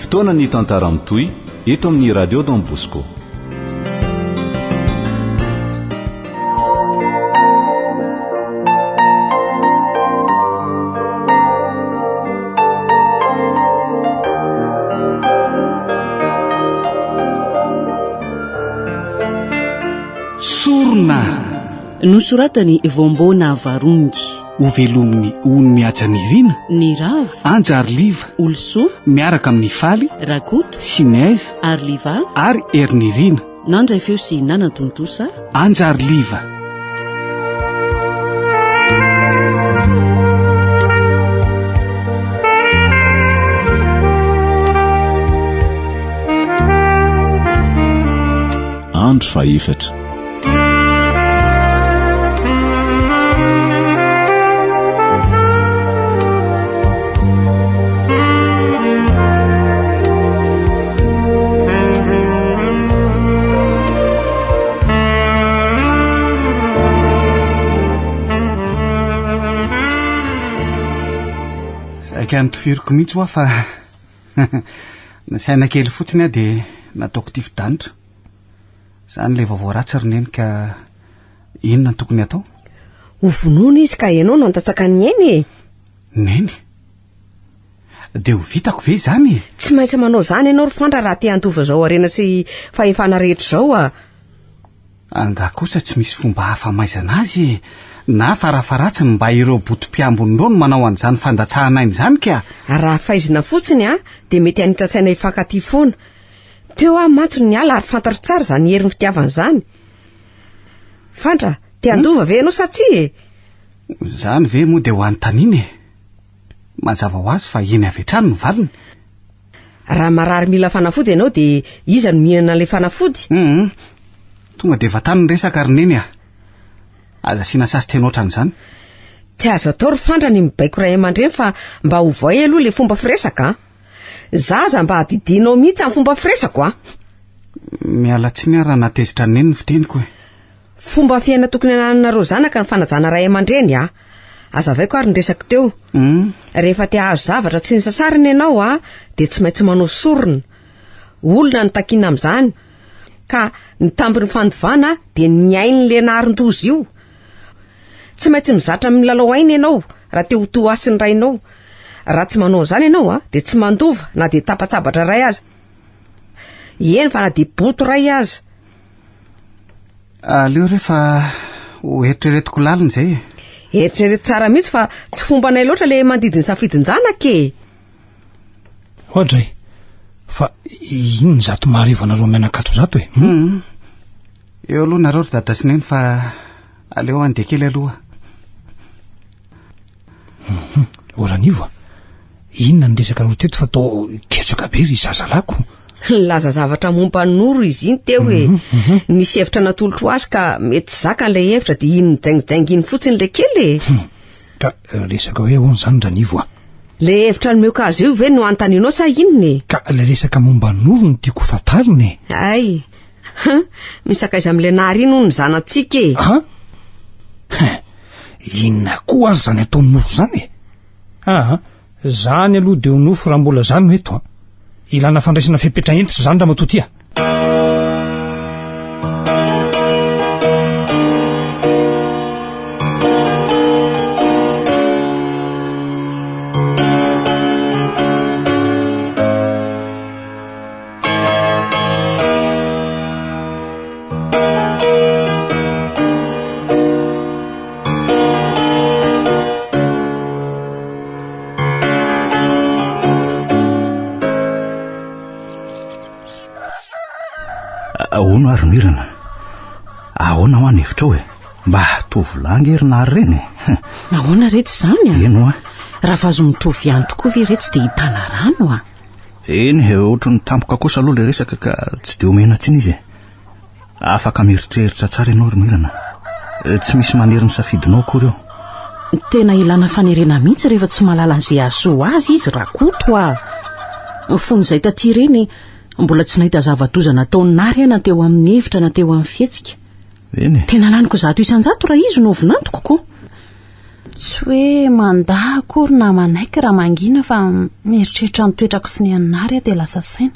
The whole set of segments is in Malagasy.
Fotoana ny tantara mitohy eto amin'ny Radio Don Bosco. Sorona! Nosoratan'i Voamboana Varungy. Hovelomin'i Ony Mihaja Nirina. Niravo. Anja ary Liva. Olosoa. Miaraka amin'i Faly. Rakoto. Sinez. Ary Liva. Ary Herinirina. Nandray feo sy nanatontosa. Anja ary Liva. Andro fahefatra. Saika notifiriko mihitsy hoa fa nasaina kely fotsiny aho dia nataoko tifi-danitra. Zany ilay vaovao ratsy ry neny ka inona no tokony hatao? Ho vonoina izy ka ianao no handatsaka ny ainy e! Neny? Dia ho vitako ve izany e? Tsy maintsy manao izany ianao ry Fandra raha te handova izao harena sy fahefana rehetra izao a! Angaha kosa tsy misy fomba hafa hamaizana azy e? Na farafaharatsiny mba ireo botom-piambiny ireo no manao an'izany fandatsahana aina izany ka! Raha faizina fotsiny a, dia mety hanita-tsaina hifankatia foana. Teo aho mantsy no niala ary fantatro tsara izany herin'ny fitiavana izany. Fandra, te handova ve ianao sa tsia e? Izany ve moa dia ho anontaniana e? Mazava ho azy fa eny avy hatrany no valiny. Raha marary mila fanafody ianao dia iza no mihinana an'ilay fanafody? Hum, tonga dia vatany ny resaka ry Neny a! Aza asiana sasy teny ohatran'izany. Tsy azo atao ry Fandra ny mibaiko ray aman-dreny fa mba ovay aloha ilay fomba firesaka a! Zaza mba adidinao mihitsy amin'ny fomba firesako a! Miala tsiny aho raha nahatezitra an'i Neny ny fiteniko e. Fomba fiaina tokony anananareo zanaka ny fanajana ray aman-dreny a! Azavaiko ary ny resako teo. Mm. Rehefa te hahazo zavatra tsy nisasarana ianao a, dia tsy maintsy manao sorona. Olona no takiana amin'izany. Ka ny tambin'ny fandovana dia ny ain'ilay naharin-doza io. Tsy maintsy mizatra milalao aina ianao raha te ho toa ahy sy ny rainao. Raha tsy manao an'izany ianao a, dia tsy mandova na dia tapa-tsabatra iray aza. Eny fa na dia boto iray aza. Aleo re fa ho eritreretiko lalina izay e. Eritrereto tsara mihitsy fa tsy fombanay loatra ilay mandidy ny safidin-janaka e. Oadray, fa inona izato maharivo anareo mianakato izato e? Hmm. Eo aloha nareo ry dada sy neny fa aleo handeha kely aloha. Mhm. O Ranivo a, inona ny resaka aloha teto fa toa ketraka be ry zazalako? Nilaza zavatra momba an'i Noro izy iny teo e. Mhm, mhm. Nisy hevitra natolotro azy ka mety tsy zakany ilay hevitra dia iny nijaingijaingy iny fotsiny ilay kely e. Hmm. Ka eh, resaka hoe ahoana izany Ranivo a? Ilay hevitra nomeko azy io ve no anontanianao sa inona e? Ka ilay resaka momba an'i Noro no tiako ho fantarina e. Hay. Huh, misakaiza amin'ilay Nary iny hono ny zanatsika e. An? Hein, inona koa ary izany ataon'i Noro izany e? Aa, izany aloha dia ho nofy raha mbola izany no eto an. Ilana fandraisana fepetra hentitra izany ramatoa ty a. Ahoana ary Mirana? Ahoana hoa ny hevitrao e? Mba tovolahy ange ry Nary ireny e. Ahoana retsy izany a? Eny hoa. Raha vazo mitovy ihany tokoa ve retsy dia hitana rano a? Eny e, ohatry ny tampoka kosa aloha ilay resaka ka tsy dia omena tsiny izy e. Afaka mieritreritra tsara ianao ry Mirana. Eh, tsy misy manery ny safidinao akory eo. Tena ilana fanerena mihitsy rehefa tsy mahalala an'izay hahasoa azy izy Rakoto a. Fony izay taty ireny, mbola tsy nahita zava-doza nataon'i Nary aho na teo amin'ny hevitra na teo amin'ny fihetsika. Eny e. Tena laniko 100% raha izy no vinantoko ko. Tsy hoe mandà akory na manaiky raha mangina fa mieritreritra ny toetrako sy ny an'i Nary aho dia lasa saina.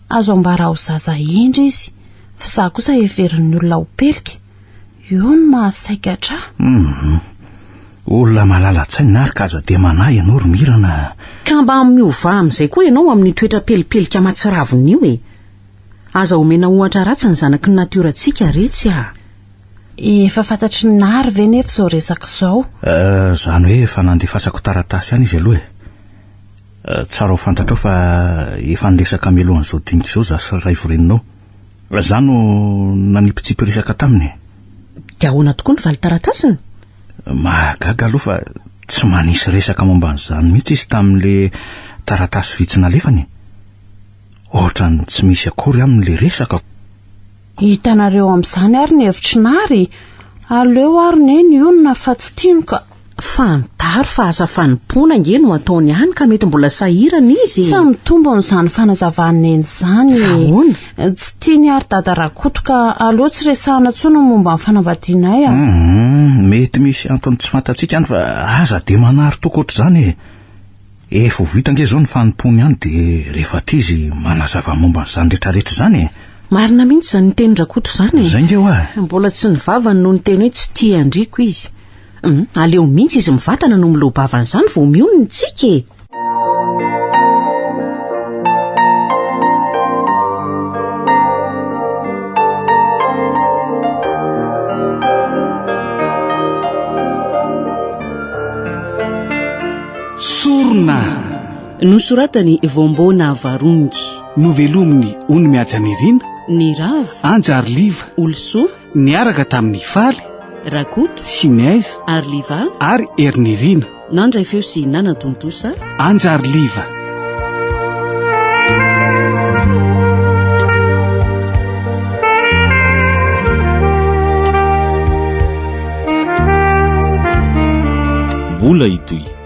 Azo ambara ho zaza hendry izy, fa izaho kosa heverin'ny olona ho pelika. Eo no mahasaikatra ahy. Hum. Olona malala-tsaina Nary ka aza dia manahy ianao ry Mirana a. Ka mba miovà amin'izay koa ianao amin'io toetra pelipelika mahatsiravina io e. Aza omena ohatra ratsy ny zanaky ny natiorantsika retsy a. Efa fantatry ny Nary ve nefa izao resaka izao? Eh, izany hoe efa nandefasako taratasy ihany izy aloha e. Eh, tsara ho fantatrao fa efa niresaka mialohan'izao dinika izao za sy Raivo reninao. Za no nanipitsipy resaka taminy e. Dia ahoana tokoa ny valin-taratasiny? Mahagaga aloha fa tsy manisy resaka momba an'izany mihitsy izy tamin'le taratasy vitsy nalefany e. Ohatran'ny tsy misy akory aminy le resaka. Hitanareo amin'izany ary ny hevitry Nary e! Aleo ary Neny hionona fa tsy tiany ka. Fantaro fa asa fanompoana ange no ataony any ka mety mbola sahirana izy e! Tsy mitombina izany fanazavan'i Neny izany e! Ahoana? Tsy tiany ary Dada Rakoto ka aleo tsy resahana intsony ny momba ny fanambadianay a! Hum, mety misy antony tsy fantatsika any fa aza dia manary toky ohatr'izany e! Efa ho vita ange izao ny fanompoany any dia rehefa aty izy manazava momba an'izany rehetrarehetra izany e! Marina mihitsy izany tenin-dRakoto izany e! Izay ange hoa e! Mbola tsy ny vavany no niteny hoe tsy tia an-dRiko izy. Hum, aleo mihitsy izy mivantana no miloa-bava an'izany vao mionona isika e! Sorona! Nosoratan'i Voambona Varongy. Novelomin'i Ony Mihajanirina. Niravo. Anja Arliva. Olosoa. Niaraka tamin'i Faly. Rakoto. Sinaiza. Arliva. Ary Herinirina. Nandray feo sy nanatontosa. Anja Arliva. Mbola hitohy.